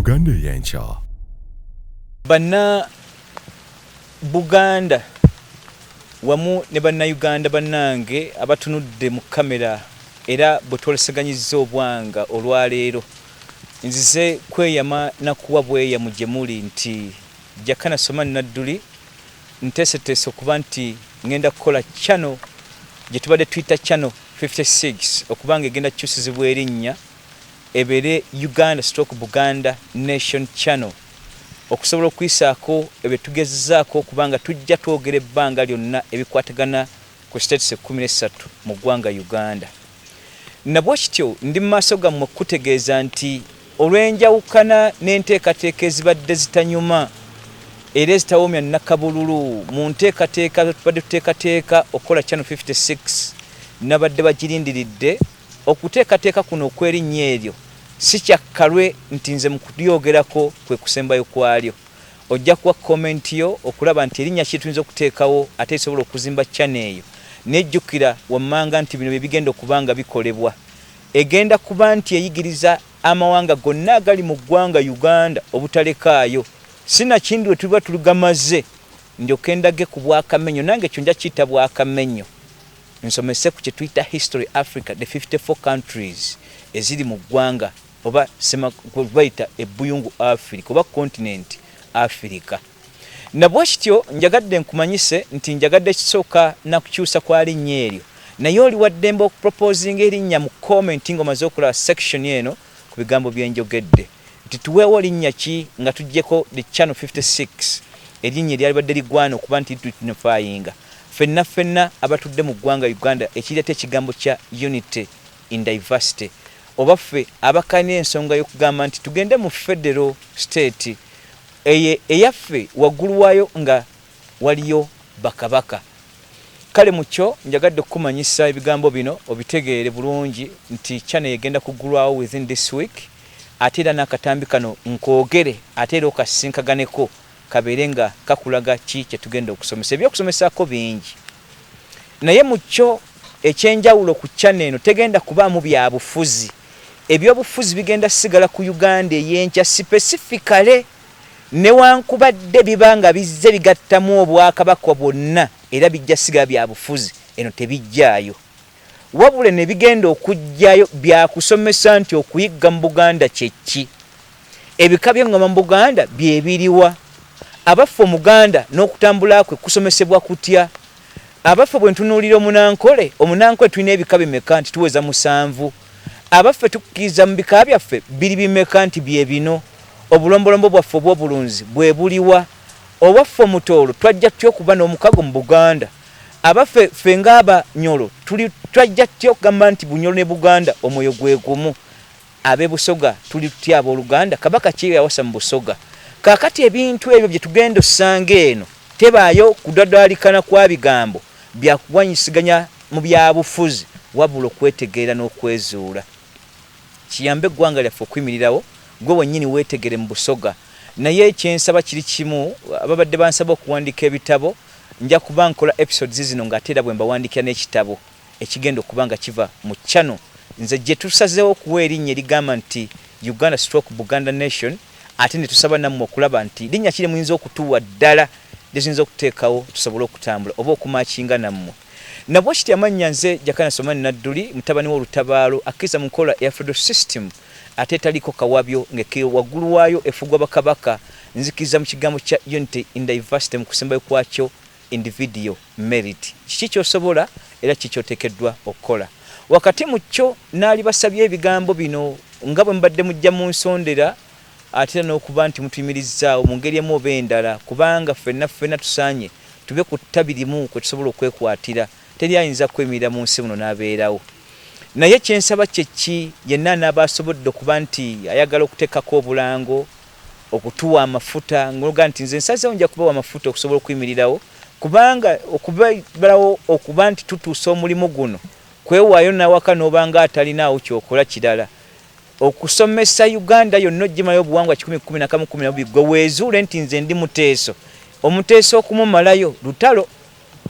Uganda ey'enkya. Banna Buganda wamu ne Bannayuganda bannange abatunudde mu kkamera era bwe twoleseganyizza obwanga olwaleero, nzize kweyama na kuwa bweyamu gye muli nti Jakana Soma Nadduli nteeseteese okuba nti ngenda kukola channel gye tubadde tuyita Channel 56 okuba nga egenda kukyusizibwa erinnya ebeere Uganda stroke Buganda Nation Channel okusobola okuyisaako ebyo tugezezzaako okuba nga tujja twogera ebbanga lyonna ebikwatagana ku states 13 mu ggwanga Uganda. Nabwekityo ndi mu maaso gammwe okukutegeeza nti olw'enjawukana n'enteekateeka ezibadde zitanyuma era ezitawoomya nnakabululu mu nteekateeka tubadde tuteekateeka okukola Channel 56 nabadde bagirindiridde okuteekateeka kuno okw'erinnya eryo si kyakkalwe nti nze mu kulyogerako kwe kusembayo kwalyo. Ojja kuwa comment yo okulaba nti erinnya ki lyetuyinza okuteekawo ate erisobola okuzimba channel eyo. Naye jjukira wammanga nti bino bye bigenda okuba nga bikolebwa. Egenda kuba nti eyigiriza amawanga gonna agali mu ggwanga Uganda obutalekaayo. Sinakindi lwe tuliba tulugamaze ndyoke ndage ku bwakamenyo nange ekyo nja kiyita bwakamenyo nsomese ku kye tuyita history Africa the 54 countries eziri mu ggwanga oba bayita ebuyungu Africa oba continent Africa. Nabwekityo njagadde nkumanyise nti njagadde kisooka nakukyusa kwa linnya eryo, naye oli waddembe okuproposinga erinnya mu comment ng'omaze okulaba section eno ku bigambo byenjogedde nti tuweewo linnya ki nga tuggyeko the channel 56 erinnya eryalibadde ligwana okuba nti litunotifyinga ffenna ffenna abatudde mu ggwanga Uganda ekireeta ekigambo kya unity in diversity oba ffe abakkaanira ensonga y'okugamba nti tugende mu federal state eyo eyaffe waggulu waayo nga waliyo bakabaka. Kale mu kyo njagadde okukumanyisa ebigambo bino obitegeere bulungi nti channel egenda kuggulwawo within this week ate era n'akatambi kano nkoogere ate era okasisinkaganeko kabeere nga kakulaga ki kye tugenda okusomesa. Eby'okusomesaako bingi naye mu kyo eky'enjawulo ku channel eno tegenda kubaamu byabufuzi. Ebyobufuzi bigenda sigala ku Uganda ey'enkya specifically newankubadde biba nga bizze bigattamu obwakabaka bwonna era bijja sigala byabufuzi, eno tebijjaayo. Wabula ne bigenda okujjayo byakusomesa nti okuyigga mu Buganda kye ki? Ebika by'eŋŋoma mu Buganda bye biriwa? Abaffe Omuganda n'okutambula kwe kusomesebwa kutya? Abaffe bwe ntunuulira Omunankole, Omunankole tulina ebika bimeka nti tuweza musanvu? Abaffe tukkiriza mu bika byaffe biri bimeka nti bye bino? Obulombolombo bwaffe obw'obulunzi bwe buliwa? Owaffe Omutooro twajja tutya okuba n'omukago mu Buganda? Abaffe ffe ng'Abanyoro tuli twajja tutya okugamba nti Bunyoro ne Buganda omwoyo gwe gumu? Ab'e Busoga tuli tutya abooluganda? Kabaka ki eyawasa mu Busoga? Kaakati ebintu ebyo bye tugenda osanga eno tebaayo kudadaalikana kwa bigambo bya kuwanyisiganya mu byabufuzi wabula okwetegeera n'okwezuula kiyambe eggwanga lyaffe okuyimirirawo. Ggwe wennyini weetegere mu Busoga. Naye kye nsaba kiri kimu, ababadde bansaba okuwandiika ebitabo, nja kuba nkola episodes zino ng'ate era bwe mbawandiikira n'ekitabo ekigenda okuba nga kiva mu channel nze gye tusazeewo okuwa erinnya erigamba nti Uganda stroke Buganda Nation ate ne tusaba nammwe okulaba nti linnya ki lye muyinza okutuwa ddala lye tuyinza okuteekawo tusobole okutambula oba okumakinga nammwe. Nabwekityo amannya nze Jakana Somani Nadduli mutabani w'Olutabaalo akkiriza mu nkola eya Federal System ate etaliiko kawabyo ng'ekkiriza waggulu waayo efugwa bakabaka nzikiriza mu kigambo kya Unity in Diversity mu kusembayo kwakyo individual merit, kiki ky'osobola era kiki ky'oteekeddwa okukola. Wakati mu kyo naalibasabye ebigambo bino nga bwe mubadde mujja munsondera ate era n'okuba nti mutuyimirizzaawo mu ngeri emu oba endala kubanga ffenna ffenna tusaanye tube ku ttabi limu kwe tusobola okwekwatira. Teri ayinza kweyimirira mu nsi muno n'abeerawo. Naye kye nsaba kye ki, yenna anaaba asobodde okuba nti ayagala okuteekako obulango, okutuwa amafuta ngoga nti nze nsazeewo nja kubawa amafuta okusobola okuyimirirawo kubanga okubalawo okuba nti tutuusa omulimu guno kwewaayo nawaka n'obanga atalinaawo kyokola kirala okusomesa Uganda yonna ogimayo obuwangwa kikumi kumi na kamu kumi na bubiri gwe weezuule nti nze ndi Muteeso Omuteeso okumumalayo lutalo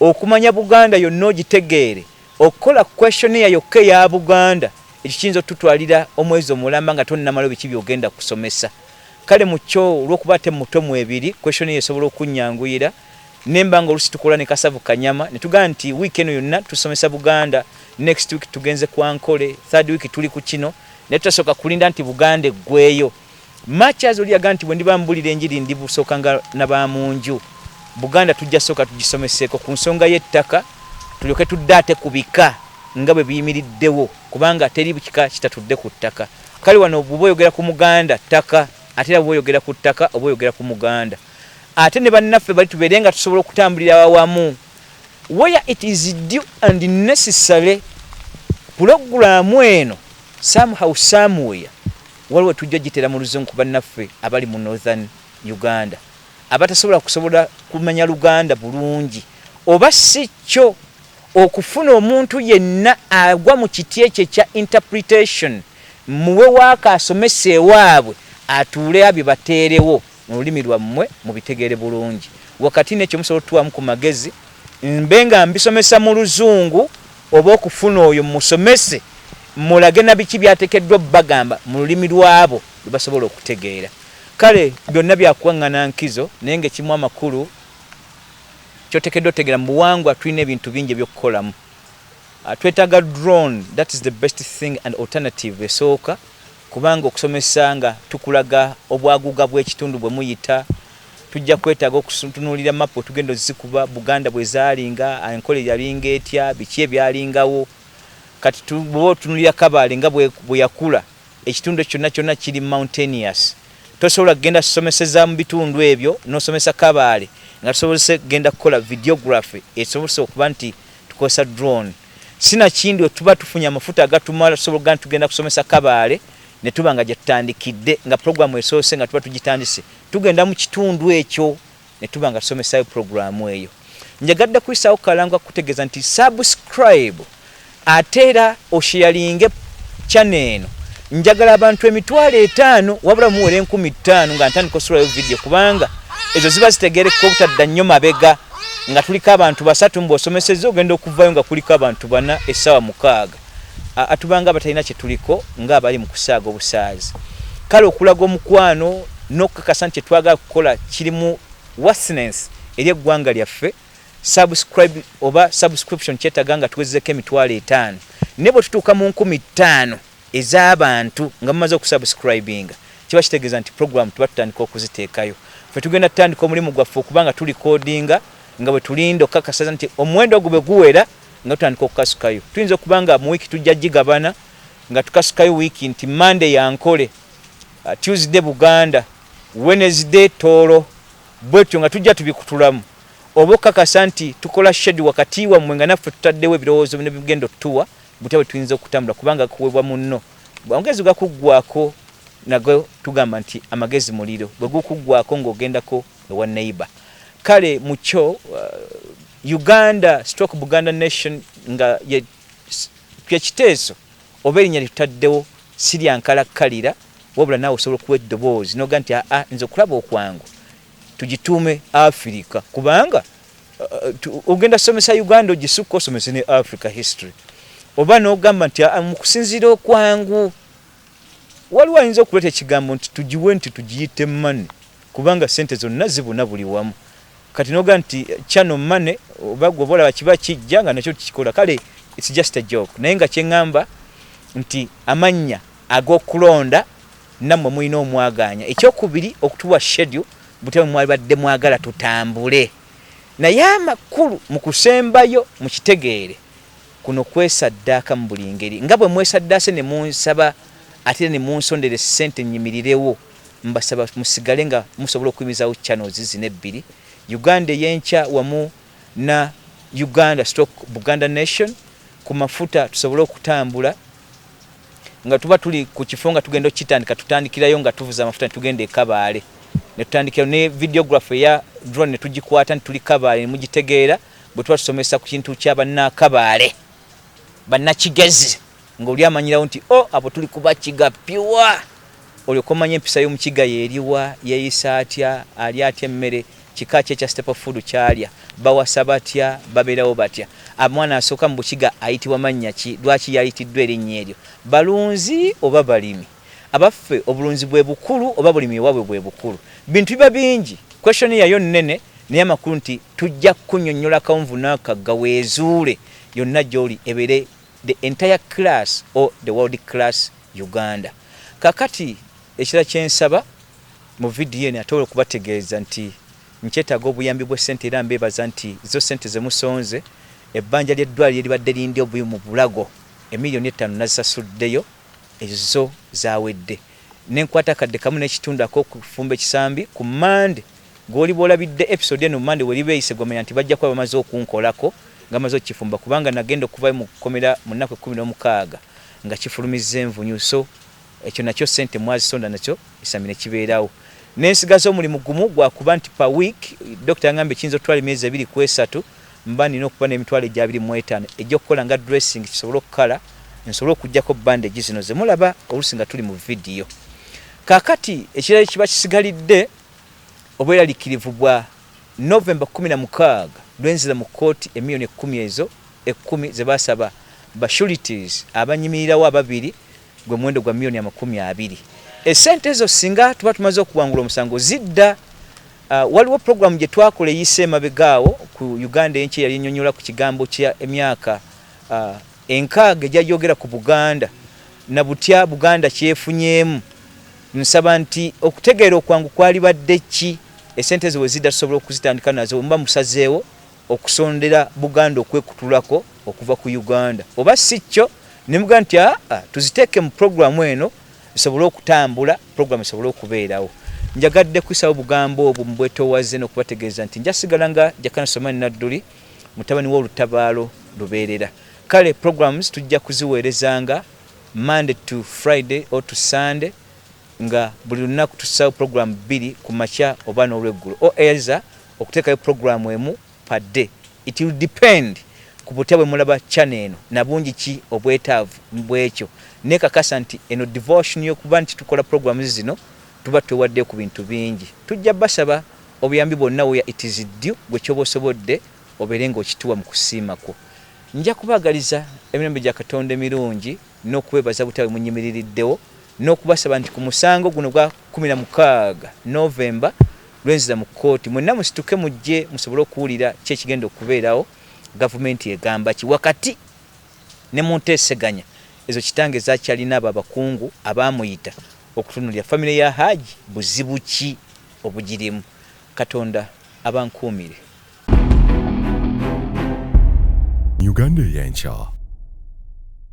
okumanya Buganda yonna ogitegeere okukola questionnaire yokka eya Buganda ekyo kiyinza otutwalira omwezi omulamba nga tonnamalayo biki by'ogenda kusomesa. Kale mu kyo olw'okuba ate mu mutwe mwebiri, question eyo esobola okunnyanguyira nemba nga olusi tukola ne kasavu kanyama ne tugamba nti wiiki eno yonna tusomesa Buganda, next week tugenze ku Ankole, third week tuli ku kino, naye tutasooka kulinda nti Buganda eggweeyo. Much as oli yagamba nti bwe ndiba mbulira enjiri ndi busooka nga na ba mu nju, Buganda tujja sooka tugisomeseeko ku nsonga y'ettaka, tulyoke tudde ate ku bika nga bwe biyimiriddewo, kubanga teri kika kitatudde ku ttaka. Kale wano bw'oba oyogera ku Muganda ttaka, ate era bw'oba oyogera ku ttaka oba oyogera ku Muganda. Ate ne bannaffe bali tubeere nga tusobola okutambulira awamu where it is due and necessary. Pulogulaamu eno somehow somewhere waliwo tujja gitera mu Luzungu ku bannaffe abali mu Northern Uganda abatasobola kusobola kumanya Luganda bulungi, oba si kyo okufuna omuntu yenna agwa mu kiti ekyo ekya interpretation, muwe waaka asomesa ewaabwe, atuule abye bateerewo mu lulimi lwammwe mubitegeere bulungi. Wakati nekyo musobola otuwamu ku magezi mbe nga mbisomesa mu Luzungu, oba okufuna oyo musomese mulage na biki byateekeddwa bagamba mu lulimi lwabo lwe basobola okutegeera. Kale byonna byakuwaŋŋana nkizo, naye nga ekimu amakulu kyoteekeddwa otegeera, mu buwangwa tulina ebintu bingi ebyokukolamu. Twetaaga drone, that is the best thing and alternative esooka, kubanga okusomesa nga tukulaga obwaguga bw'ekitundu bwe muyita, tujja kwetaaga okutunuulira mapu tugenda ozikuba Buganda bwe zaalinga, enkola yalinga etya, biki ebyalingawo. Kati bw'oba otunuulira Kabaale nga bwe yakula, ekitundu kyonna kyonna kiri mountainous, tosobola kugenda kusomeseza mu bitundu ebyo n'osomesa Kabaale nga tusobozese kugenda kukola videography esobose okuba nti tukozesa drone. Sinakindi tuba tufunye amafuta agatumala, tusobola okugaa nti tugenda kusomesa Kabaale ne tuba nga gye tutandikidde, nga puroguramu esoose nga tuba tugitandise, tugenda mu kitundu ekyo ne tuba nga tusomesayo puroguramu eyo. Njagadde kuyisaawo kalango kutegeeza nti subscribe, ate era osharinge channel eno. Njagala abantu 50,000, wabula muwera 5,000 nga ntandika osulayo video, kubanga ezo ziba zitegerekeka obutadda nnyo mabega nga tuliko abantu 3. Mbw'osomesezza ogenda okuvayo nga kuliko abantu 4 essaawa 6, atubanga abatalina kye tuliko ng'abali mu kusaaga obusaazi. Kale okulaga omukwano n'okukakasa nti kyetwagala kukola kirimu worthiness eri eggwanga lyaffe, subscribe oba subscription kyetaaga nga tuwezezeko 50,000, naye bwe tutuuka mu 5,000 ez'abantu nga mumaze okusubscribinga, kiba kitegeeza nti program tuba tutandika okuziteekayo. Ffe tugenda tutandika omulimu gwaffe okuba nga tulikodinga nga bwe tulinda okukakasa nti omuwendo ogwo bwe guwera nga tutandika okukasukayo. Tuyinza okuba nga mu wiiki tujja gigabana nga tukasukayo wiiki nti Monday yankole, Tuesday Buganda, Wednesday Tooro, bwetyo nga tujja tubikutulamu, oba okukakasa nti tukola schedule wakati wammwe nga naffe tutaddewo ebirowoozo bino bigenda otutuwa butya bwe tuyinza okutambula, kubanga kuweebwa munno amagezi gakuggwako, nago tugamba nti amagezi muliro, bwe gukuggwako ng'ogendako ewa neighbor. Kale mukyo Uganda stroke Buganda nation nga kyekiteeso oba erinnya lyetutaddewo si lya nkalakkalira, wabula naawe osobola okuwa eddoboozi noga nti aa nze okulaba okwangu tugituume Africa, kubanga ogenda somesa Uganda ogisukka osomese ne Africa history, oba n'ogamba nti mu kusinziira okwangu waliwo ayinza okuleeta ekigambo nti tugiwe nti tugiyite money, kubanga sente zonna zibuna buli wamu. Kati noga nti channel money, oba gwe olaba kiba kijja nga nakyo kikikola. Kale it's just a joke, naye nga kyeŋŋamba nti amannya ag'okulonda nammwe mulina omwaganya. Ekyokubiri, okutuwa schedule butya bwe mwalibadde mwagala tutambule, naye amakulu mu kusembayo mukitegeere kuno kwesaddaaka mu buli ngeri nga bwe mwesaddaase ne munsaba, ate era ne munsondera essente nnyimirirewo. Mbasaba musigale nga musobola okuyimizawo channels zino ebbiri, Uganda ey'enkya wamu na Uganda stroke Buganda nation, ku mafuta tusobole okutambula nga tuba tuli ku kifo nga tugenda okukitandika, tutandikirayo nga tuvuza amafuta ne tugenda e Kabaale ne tutandikirayo ne videography eya drone ne tugikwata ne tuli Kabaale ne mugitegeera bwe tuba tusomesa ku kintu kya bannakabaale bannakigezi, ng'oli amanyirawo nti o oh, abo tuli kubakiga pure, olyoka omanya empisa y'omukiga yeeriwa, yeeyisa atya, alya atya emmere, kika ki ekya staple food kyalya, bawasa batya, babeerawo batya, omwana asooka mu bukiga ayitibwa mannya ki, lwaki yayitiddwa erinnya eryo, balunzi oba balimi. Abaffe, obulunzi bwe bukulu oba bulimi ewaabwe bwe bukulu? Bintu biba bingi, question yayo nnene, naye amakulu nti tujja kukunyonnyola kawunvu n'akagga weezuule yonna gy'oli, ebeere the entire class or the world class Uganda. Kakati ekirala kyensaba mu vidiyo eno ate okubategeeza nti nkyetaaga obuyambi bw'essente, era mbeebaza nti zo ssente ze musonze, ebbanja ly'eddwaliro eribadde lindi obubi mu bulago, 5 million nazisasuddeyo, ezo zo zawedde. Nenkwata akadde kamu n'ekitundu ak'okufumba ekisambi ku Mande gw'oli bw'olabidde episode eno. Mande weriba eyise, gwamanya nti bajja kuba bamaze okunkolako nga bamaze okukifumba, kubanga nagenda okuvayo mu kkomera mu nnaku 16 nga kifulumizza envunyu. So ekyo nakyo sente mwazisonda, nakyo ekisambi ne kibeerawo. Nensigaza omulimu gumu gwakuba nti per week, dokita yangambye kiyinza okutwala emyezi 2 ku 3, mba nina okuba n'emitwalo egya 25 egy'okukola nga dressing, kisobole okukala, nsobole okugjako bandage zino ze mulaba oluusi nga tuli mu vidiyo. Kaakati ekirala ekiba kisigalidde, obweraliikirivu bwa Novemba 16 lwenzira mu kkooti, 10 million ezo 10 ze basaba ba sureties abanyimirirawo ababiri, gwe muwendo gwa 20 million. Esente ezo singa tuba tumaze okuwangula omusango zidda. Waliwo programu gye twakola eyise emabegaawo ku Uganda Enkya, yali ennyonnyola ku kigambo kya emyaka 60 egyayogera ku Buganda na butya Buganda kyefunyeemu. Nsaba nti okutegeera okwangu kwalibadde ki, esente ezo we zidda tusobola okuzitandika nazo, muba musazeewo okusondera Buganda okwekutulako okuva ku Uganda, oba si kyo ne mugamba nti aa, tuziteeke mu programu eno esobole okutambula, programu esobole okubeerawo. Njagadde kusawo obugambo obwo mu bwetoowaze n'okubategeeza nti njasigala nga Jakana Somani Nadduli, mutabani w'olutabaalo lubeerera. Kale programs tujja kuziweerezanga Monday to Friday or to Sunday, nga buli lunaku tussawo program bbiri ku makya oba n'olweggulo, o eza okuteekayo program emu per day. It will depend ku butya bwe mulaba channel eno na bungi ki obwetaavu bwekyo. Nekakasa nti eno devotion y'okuba nti tukola programs zino, tuba twewaddeyo ku bintu bingi. Tujja basaba obuyambi bwonna where it is due, gwe kyoba osobodde obeere ng'okituwa mu kusiima kwo. Nja kubaagaliza emirembe gya Katonda emirungi n'okwebaza butya bwe munyimiririddewo, n'okubasaba nti ku musango guno gwa 16 Novemba lwenzira mu kkooti, mwenna musituke mujje musobole okuwulira ki ekigenda okubeerawo, gavumenti egamba ki wakati ne mu nteeseganya ezo kitange zakyalina abo abakungu abaamuyita okutunulira famire ya Haji, buzibu ki obugirimu. Katonda abankuumire. Uganda Eyenkya.